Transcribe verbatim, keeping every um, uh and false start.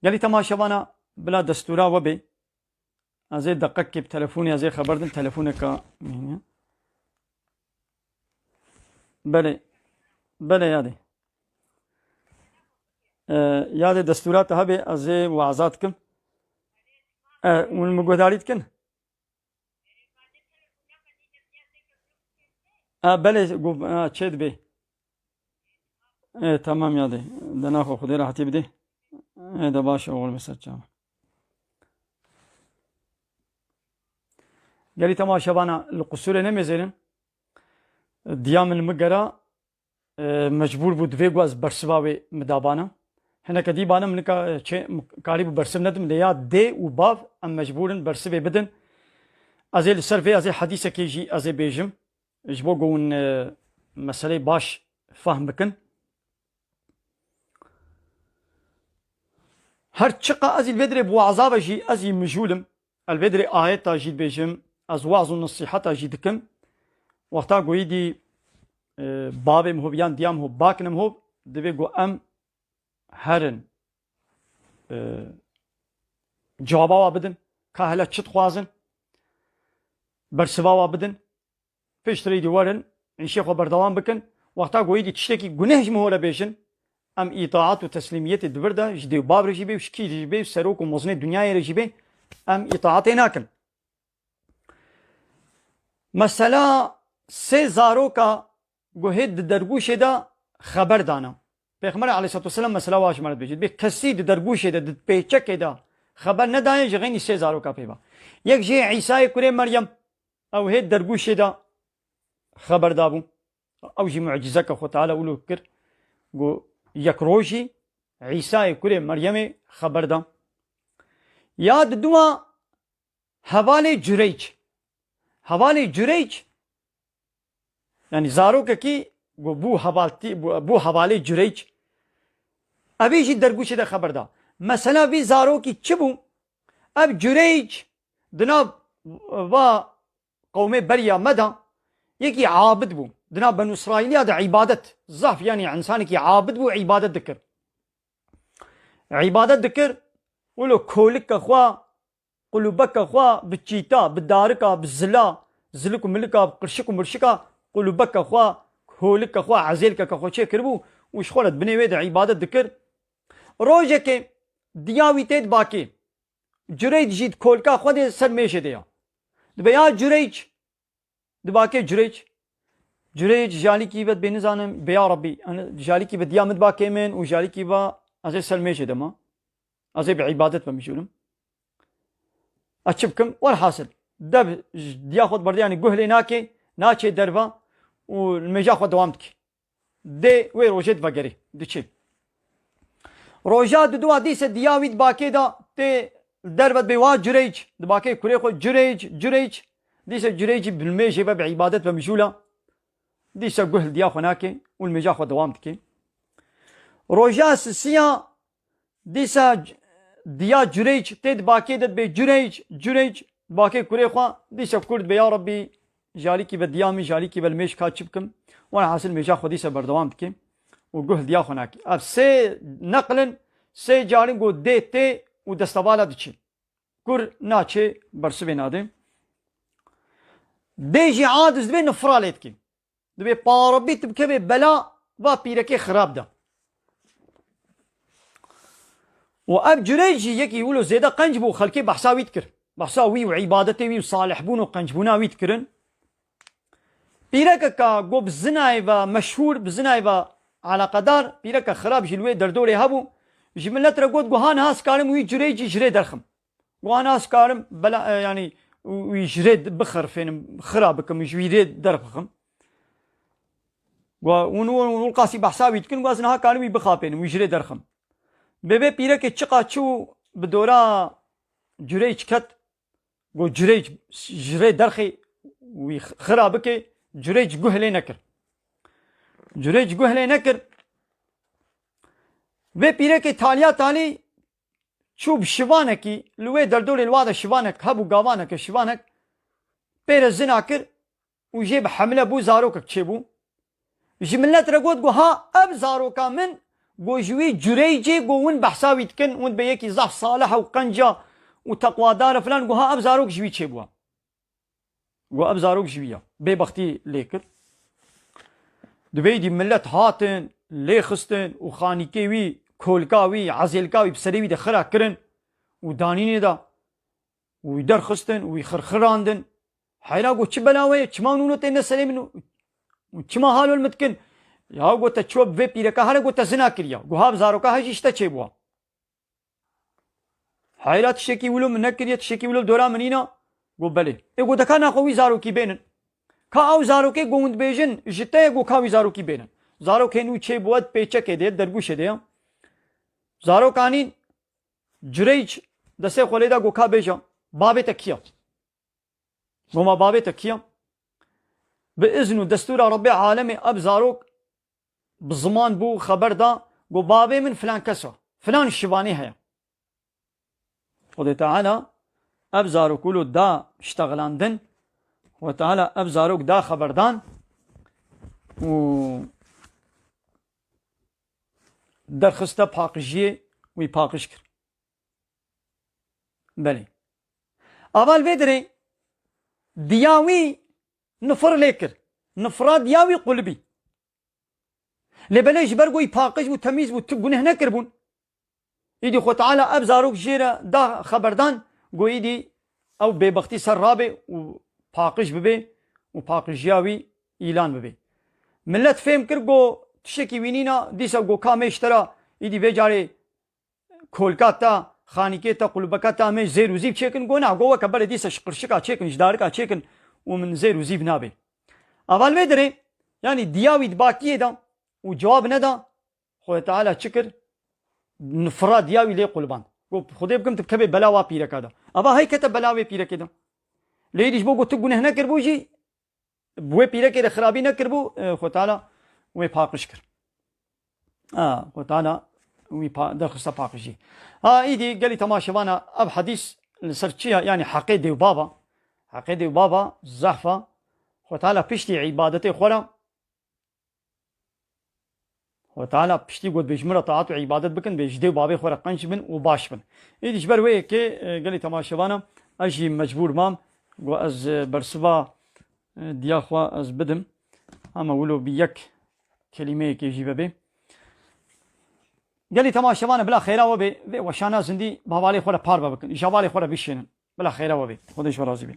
Gelî temaşevana bila destûra we bê. Ez ê deqekê bi telefonê ez ê xeber dim, telefoneka mîne. Belê. Belê yadê. Ee, yadê destûra te hebê ez ê waza dikim. Ee, hûn min guhdarî dikin? Ha, belê, gu-, ha, çê dibê. E, tamam yadê. Dena xwe Xwedê rehetî bidê. E, de baş e, oxir be ser çavan. Gelî temaşevana li qusûrê nemêzêrin. Diya min li min gera. E, mecbûr bû, divê ku ez bersiva wê midabana. Hineke dî bana min nika, e, çê, m-, karîbû bersiv nedim, lê ya dê û bav em mecbûr in bersivê bidin. Ez ê li ser vê, ez ê hedîsekê jî ez ê bêjim. Ji bo ku hûn, e, meseleyê baş fehm bikin. Her çiqa ez î li vê dirê bi waza ve jî ez î mijûl im. Ez li vê dirê ayeta jî dibêjim, ez waz û nesîheta jî dikim. Wexta ku êdî, e, bavê min hov yan diya min hov, bak ne min hov, divê ku em herin, e, cewaba wa bidin, ka hele çi dixwazin, bersiva wa bidin. Piştre êdî werin, îşê xwe berdewam bikin. Wexta ku êdî tiştekî guneh ji min hore bêjin, em îtaat û teslîmiyetê di vir de ji dê û bav re jî bê û ji kî jî bê û serok û mezinê dinyayê re jî bê, em îtaatê nakin. Mesela sê zaroka ku hê di dergûşê de xeber dana. Pêxember aleyhissalatu vesselam mesela wa ji me re dibêje. Dibê kesî di dergûşê de, di pêçekê de xeber nedaye, ji xeynî sê zaroka pê ve. Yek jê Îsayê kurê Meryem, ew hê dergûşê de xeber dabû. Ew jî mucîzeke Xwe Teala wilo kir. Got, yek rojî Îsayê kurê Meryemê xeber da. Ya didûa hevalê Cureyc. Hevalê Cureyc, yanî zarokekî ku bû hevaltî, bû, bû hevalê Cureyc. Evî jî dergûşê de xeber da. Mesela vî zarokî çi bû? Ev Cureyc di nav va qewmê beriya me de yekî abid bû. Di nav Benû Îsraîliya de îbadet. Zaf, yanî, însanekî abid bû, îbadet dikir. Îbadet dikir, wilo kolike xwe, qulubeke xwe bi çîta, bi darika, bi zila, zilik û milika, bi qirşik û mirşika, qulubeke xwe, holike xwe, ezêlkeke xwe çêkiribû û ji xwe re di binê wê de îbadet dikir. Rojekê diya wî tê di bakê. Cureyc jî di kolika xwe de ser mêjê de ya. Dibe ya Cureyc, di bakê Cureyc. Cureyc ji alîkî ve dibê nizanim, bê ya Rabbî, yani ji alîkî ve diya min di bakê min û ji alîkî ve ez ê ser mêjê de ma. Ez ê bi îbadet ve mijûl im. Ez çi bikim? Welhasil, dev ji diya xwe diberde, yani guh lê nake, naçê derve û li mêja xwe dewam dike. Dê wê rojê divegerê, diçê. Roja didua dîse diya wî di bakê de tê derve dibê wa Cureyc, di bakê kurê xwe Cureyc, Cureyc. Dîse Cureycî bi mêjê ve bi îbadet ve mijûl e. Dîse guh li diya xwe nake û li mêja xwe dewam dike. Roja sisiya dîsa c-, diya Cureyc tê di bakê de dibê Cureyc, Cureyc, di bakê kurê xwe, dîsa kur dibê ya Rabbî, ji alîkî ve diya min, ji alîkî ve li mêj ka çi bikim? Welhasil mêja xwe dîsa berdewam dike û guh li diya xwe nake. Ev sê neql in, sê car in ku dê tê û destevala diçe. Kur naçê, bersivê nade. Dê jî adiz dibê nifra lê dike. Dibê pa Rabbî tu bikevê bela va pîrekê xirab de. Û ev Cureyc jî yekî wilo zêde qenc bû, xelkê behsa wî dikir. Behsa wî û îbadetê wî û salihbûn û qencbûna wî dikirin. Pîrekeka ku bi zinayê ve meşhûr, bi zinayê ve eleqedar, pîreke xirab jî li wê derdorê hebû. Ji milet re got, got, ha niha ez karim wî Cureycî ji rê derxim. Got, ha niha ez karim bela, e, yanî wî ji rê bixerifênim, xira bikim, ji wî rê derbixim. Got, hûn, hûn, hûn qasî behsa wî dikin, got, ez niha karim wî bixapênim, wî ji rê derxim. Bê vê pîrekê çiqa çû bi dora Cureyc ket, got, Cureyc ji rê derxê wî xira bike, Cureyc guh lê nekir. Cureyc guh lê nekir. Vê pîrekê taliya talî çû bi şivanekî, li wê derdorê li wa de şivanek hebû, gavaneke şivanek, pê re zina kir û jê bi hemle bû, zarokek çêbû. Ji milet re got, got, ha ev zaroka min Go ji wî Cureycê go hûn behsa wî dikin, hûn dibê yekî zaf salih û qenca û teqwadar e filan, go ha ev zarok ji wî çêbûwa. Go ev zarok ji wî ya. Bêbextî lê kir. Dibê dî millet hatin, lê xistin û xanîkê wî, kolka wî, ezêlka wî bi serê wî de xira kirin û danînê da û wî derxistin û wî xirxirandin. Heyra go çi bela we ye? Çima nûno tê ne serê min û çima halol min dikin? Ya go te çû bi vê pîreka here go te zina kiriya. Go ha bi zaroka he jî ji te çêbûwa. Heyra tiştekî wilo min nekiriye, tiştekî wilo dora min nîna? Go belê. Ê go de ka naxwe wî zarokî bênin. Ka ew zarokê go hûn dibêjin ji te ye go ka wî zarokî bênin. Zarok hên wî çêbûwe di pêçekê de, dergûşê de ya. Zarokanîn Cureyc destê xwe lê da go ka bêje, bavê te kî ya? Go ma bavê te kî ya? Bi izn û destûra Rebbê alemê ev zarok bi ziman bû, xeber da, go bavê min filan kes e, filan şivanê heye. Xwedê Teala ev zarok wilo da ştexlandin, Xwedê Teala ev zarok da xeberdan û derxiste paqijiyê, wî paqij kir. Belê. Aval vê dirê diya wî nifir lê kir. Nifra diya wî qulibî. Lê belê ji ber ku wî paqij bû, temîz bû, tu guneh nekiribûn. Îdî Xwe Teala ev zarok jê re da xeberdan, ku îdî ew bêbextî ser rabê û paqij bibê û paqijiya wî îlan bibê. Millet fêm kir ku tiştekî wî nîna, dîsa ku ka me ji te ra îdî vê carê kolka te, xanîkê te, qulbeka te em ê zêr û zîv çêkin, go na, go weke berê dîsa ji qirşika çêkin, ji darika çêkin û min zêr û zîv nabe. Aval vê dirê, yanî diya wî di bakiyê de û cewab neda, Xwedê Teala çi kir? Nifira diya wî lê qulband. Go, Xwedê bikim tu bikevê bela wa pîreka de. Ava hey kete bela wê pîrekê de. Lê êdî ji bo ku tu guneh nekiribû jî, bi wê pîrekê re xirabî nekiribû, e, Xwedê Teala wê paqij kir. Ha, Xwedê Teala wî pa-, derxiste paqijî. Ha, îdî gelî temaşevana ev hedîs li ser çi ya? Yanî heqê dê û baba. Heqê dê û baba zehf a. Xwedê Teala piştî îbadetê xwe re Xwedê Teala piştî got, bê ji min re taat û îbadet bikin, bê ji dê û babê xwe re qenc bin û baş bin. Êdî ji ber wê yekê, e, gelî temaşevana, ez jî mecbûr mam, got ez, e, bersiva, e, diya xwe ez bidim. Hema wilo bi yek kelîmeyekê jî vebê. Gelî temaşevana bila xêra we bê, vê weşana zindî bi hevalê xwe re parve bikin, ji hevalê xwe re bişênin. Bila xêra we bê. Xwedê ji we razî bê.